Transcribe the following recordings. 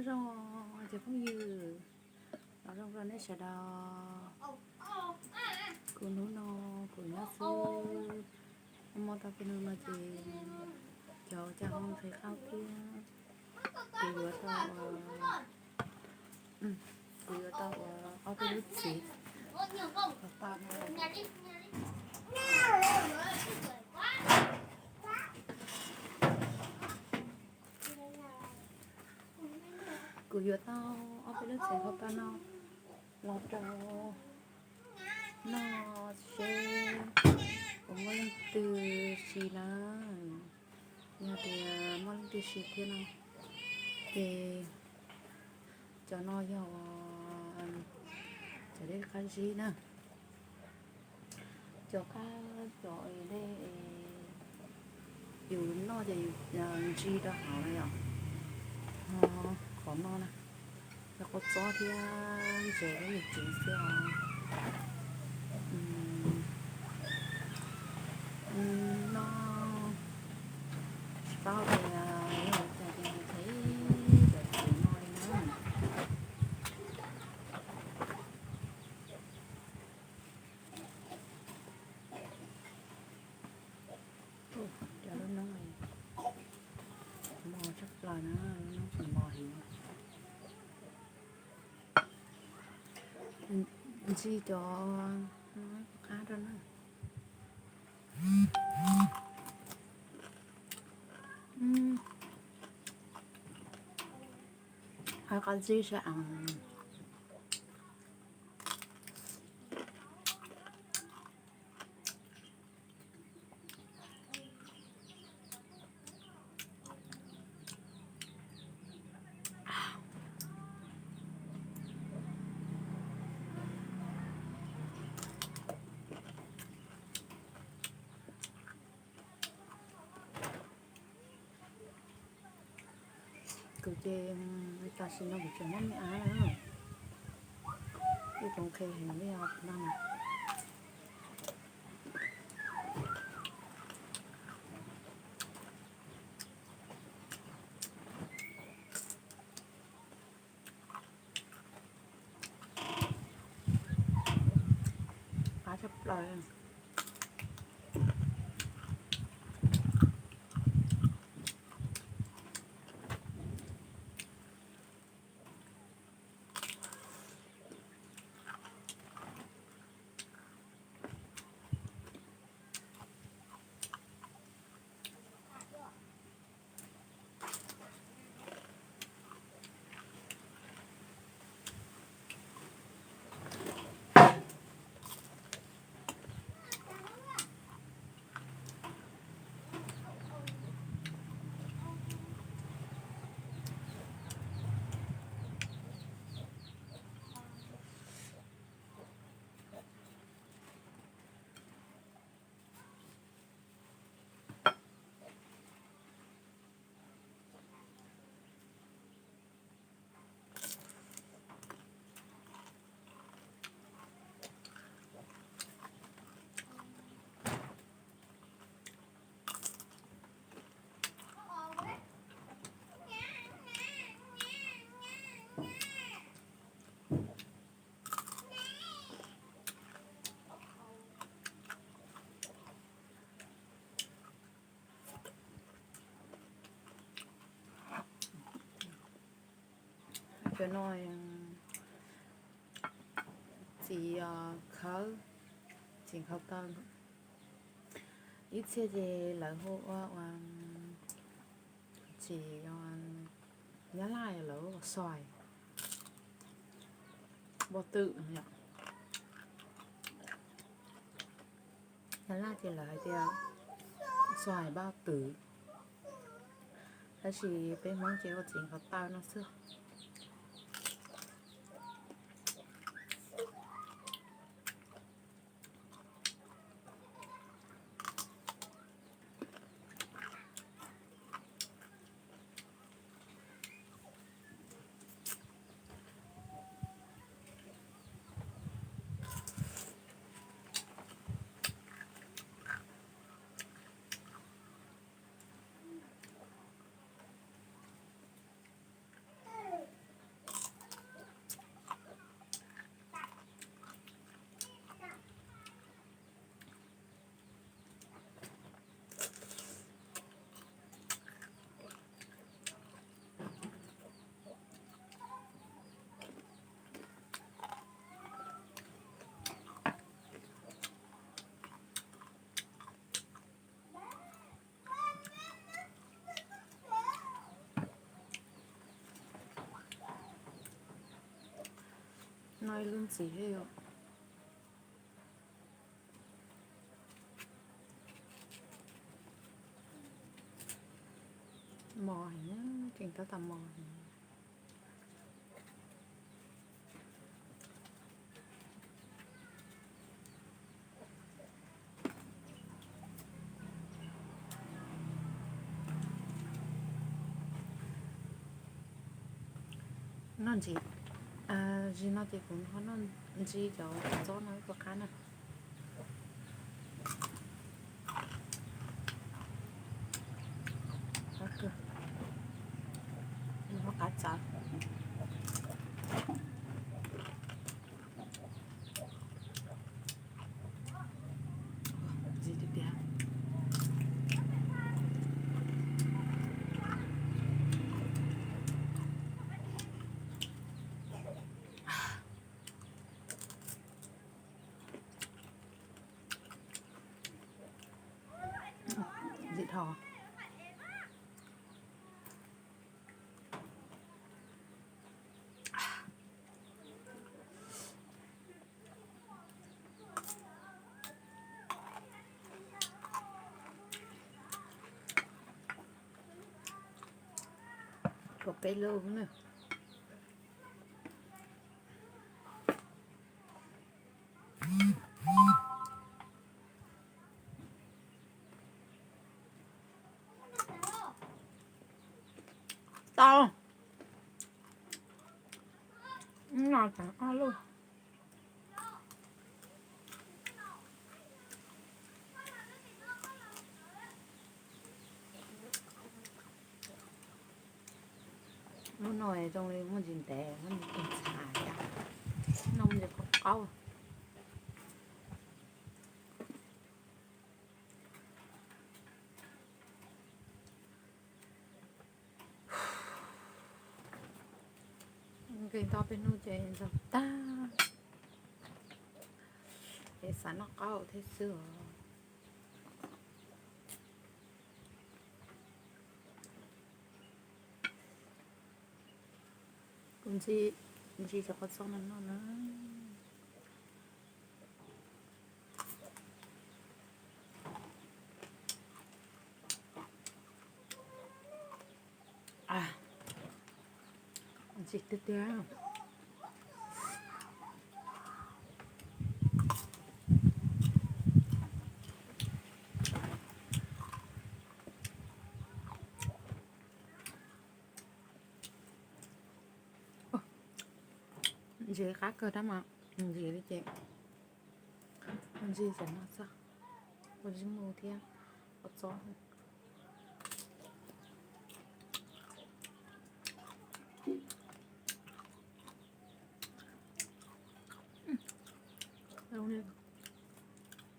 Zoo, cov phooj ywg, nyob zoo rau nej sawv daws. Kuv hnub no kuv nyob xwb, muaj tau peb hnub no ces cov cas ho nqhis qab thiab. Kuv yuav tau ua, kuv yuav tau ua ob peb lub txiv kom tau no. Kuv yuav tau ob peb lub txiv hauv paus no los rau noj seb puas muaj leej twg siv na. Yog tias muaj leej twg siv thiab no ces cov no yog cov dej qab zib na. Cov qab cov dej yus noj ces yus ntsis rau hauv na yom. Qhov no na, yog kua txob thiab ntses thiab yus txiv xwb os. Noj tsis paub tias yog ua cas ces nqhis cov txiv no li na. Cov lub noob mos tshaj plaws na, lub noob tsis mos heev. Ntsis cov qab rau na. Qab zib sab. Kuv ces tam sim no kuv tseem muaj me ab na, ib tug qhe heev li os no. Qab tshaj plaws. Cov no txiv khawb, txiv nkhaus taw. Ib txhia ces lawv hu ua, ua txiv, Nyab Laj lawv hu ua xoài, bọ tự yom. Nyab Laj ces lawv hais tias xoài bao tử, tab sis peb Hmoob ces ua txiv nkhaus taw no xwb. Lub ntxiv thiab yom. Mos heev, tseem tab tom mos heev. Noj ntsis, zis no ces kuv ho noj ntsis cov txob no ib puas qab na. Qab kawg, ho qab txawv. Ntxiv tiag tiag. Ntxiv dhau. Tshuav peb lub na. Tau. Noj tag ob lub. Lub no zoo li muaj ntsis ntev, muaj ntsis tug txha thiab, noj muaj ntsis qaub qaub. Nqis tau peb hnub ces ntxog tag, es xav noj qaub thiab xwb os. Kuv ntxi, ntxi cov qos txob no noj na. Ntxim tiag tiag. Ntxim qab kawg tab mas ntxim li ces ntxim cov no txog ua zib mu thiab ua txob.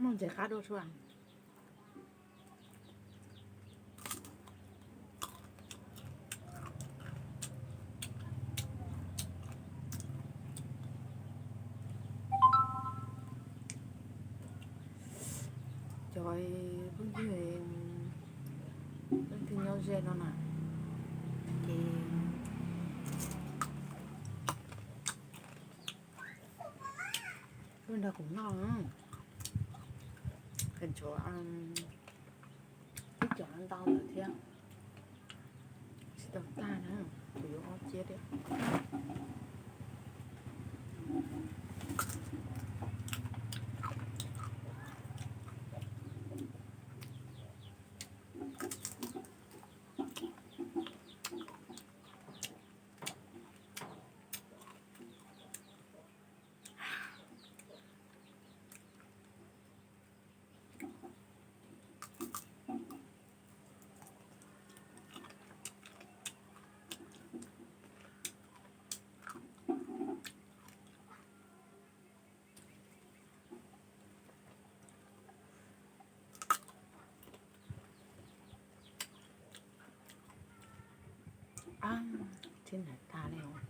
Muaj ntxim qab dua sua. Cov phooj ywg, leej twg nyob ze no na, ces tuaj nrog kuv noj, ntshav ib co ntau ntawd thiab. Tsis tau tag na, kuv yuav ob ciab thiab. Tib nrag tag li os.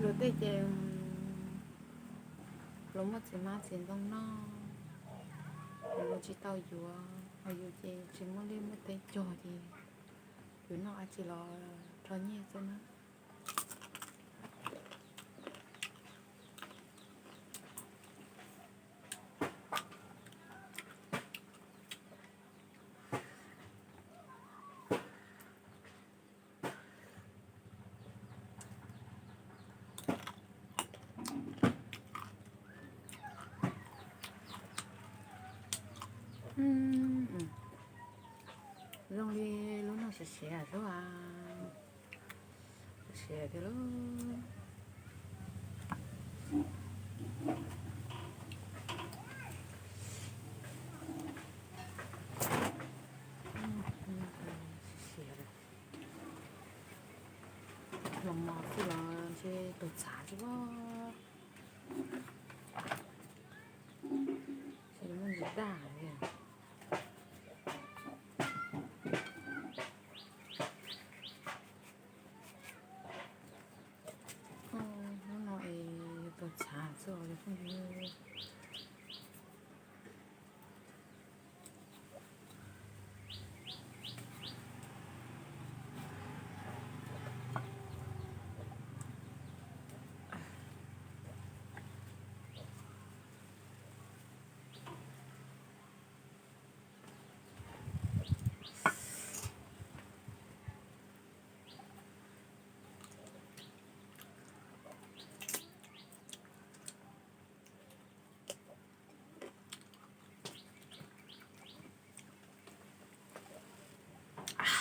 Tej ces luag muaj txiv hmab txiv ntoo noj, luag tsis tau yuav, ho yus ces tsis muaj liaj muaj teb cog ces yus noj dab tsi los rho nyiaj xwb na. Zoo li lub no siav siav xwb as. Siav siav tiag lauj. Siav siav. Los mos xwb los ntshe tus txhav xwb pob. Ntshe muaj ntsis daj li.